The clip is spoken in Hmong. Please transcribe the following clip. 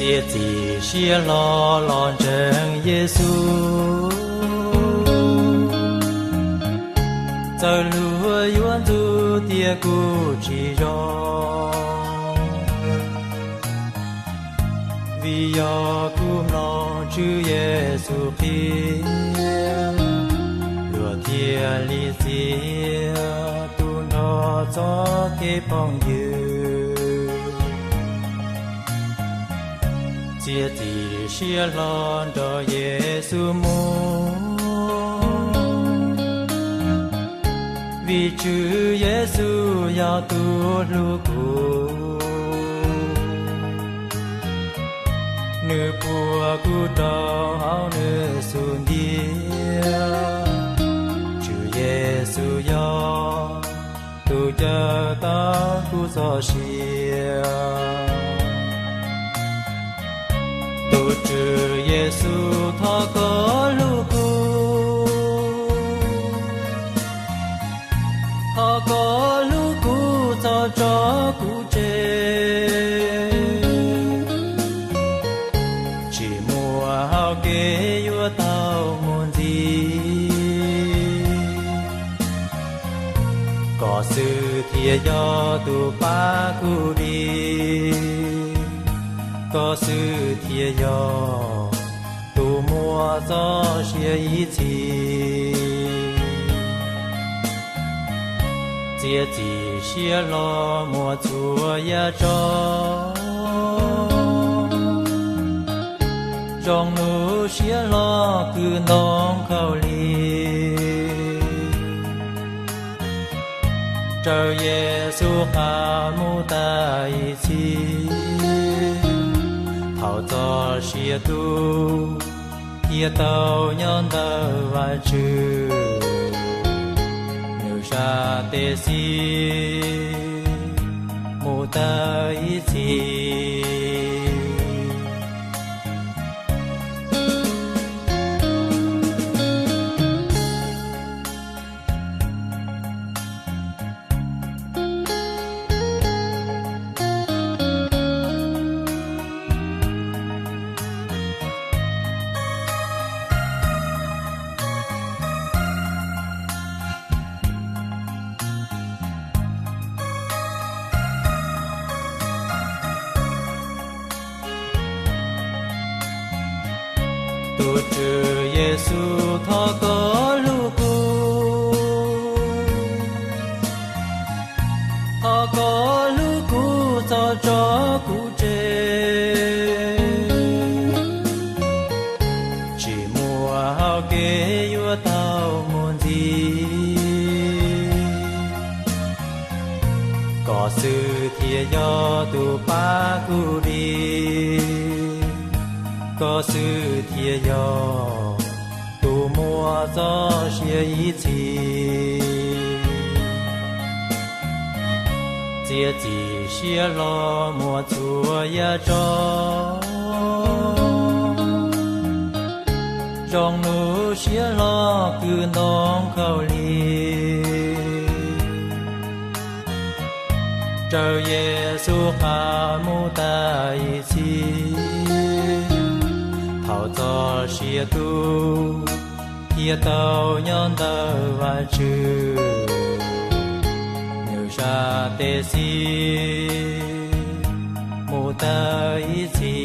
Txiav txim siab hlo los ntseeg Yexus, txawm luag yuav ntxub tias kuj tsis zoo, vim yog kuv mloog Tswv Yexus qhia, luag thiaj li txiav tu nrho txoj kev phooj ywg. Txiav txim siab hlo nrog Yexus mus, vim Tswv Yexus yog tus hlub kuv, nws puag kuv rau hauv nws xub ntiag. Tswv Yexus yog tus caw tau kuv txoj sia. Tus Tswv Yexus, thov koj hlub kuv, thov koj hlub kuv txhob tso kuv tseg, tsis muaj hau kev yuav tau mus ntxiv. Koj xwb thiaj yog tus pab kuv dim, koj xwb thiaj yog tus muaj txoj sia ib txhis. Txiav txim siab hlo muab txhua yam tso, zoo lub siab hlo kwv ntoo khaub lig, raws Yexus qab mus tag ib txhis. Thaum txoj sia tu thiaj tau nyob ntawm Vajtswv, nws sab tes xis mus tag ib txhis. Tus Tswv Yexus, thov koj hlub kuv, thov koj hlub kuv txhob tso kuv tseg, tsis muaj hau kev yuav tau mus ntxiv. Koj xwb thiaj yog tus pab kuv dim, koj xwb thiaj yog tus muaj txoj sia ib txhis. Txiav txim siab hlo muab txhua yam tso, zoo lub siab hlo kwv ntoo khaub lig, raws Yexus qab mus tag ib txhis. Thaum txoj sia tu thiaj tau nyob ntawm Vajtswv, nws sab tes xis mus tag ib txhis.